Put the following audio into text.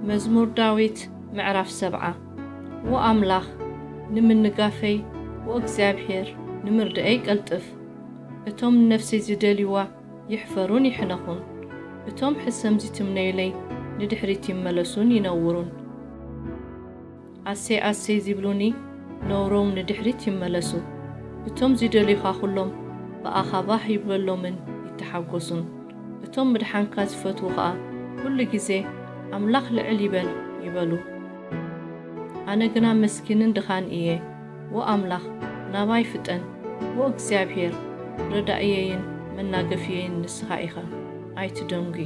መዝሙር ዳዊት ምዕራፍ ሰብዓ። ዎ ኣምላኽ ንምንጋፈይ፣ ዎ እግዚኣብሔር ንምርድኣይ ቀልጥፍ። እቶም ንነፍሰይ ዝደልይዋ ይሕፈሩን ይሕነኹን። እቶም ሕሰም ዝትምነዩለይ ንድሕሪት ይመለሱን ይነውሩን። ኣሰይ ኣሰይ ዝብሉኒ ነውሮም ንድሕሪት ይመለሱ። እቶም ዝደልዩኻ ኩሎም ብኣኻ ባህ ይብለሎምን ይተሓጎሱን። እቶም ምድሓንካ ዝፈትዉ ኸኣ ኩሉ ግዜ ኣምላኽ ልዕል ይበል ይበሉ። ኣነ ግና መስኪንን ድኻን እየ። ዎ ኣምላኽ ናባይ ፍጠን። ዎ እግዚኣብሔር ረዳእየይን መናገፍየይን ንስኻ ኢኻ። ኣይትደንጒ።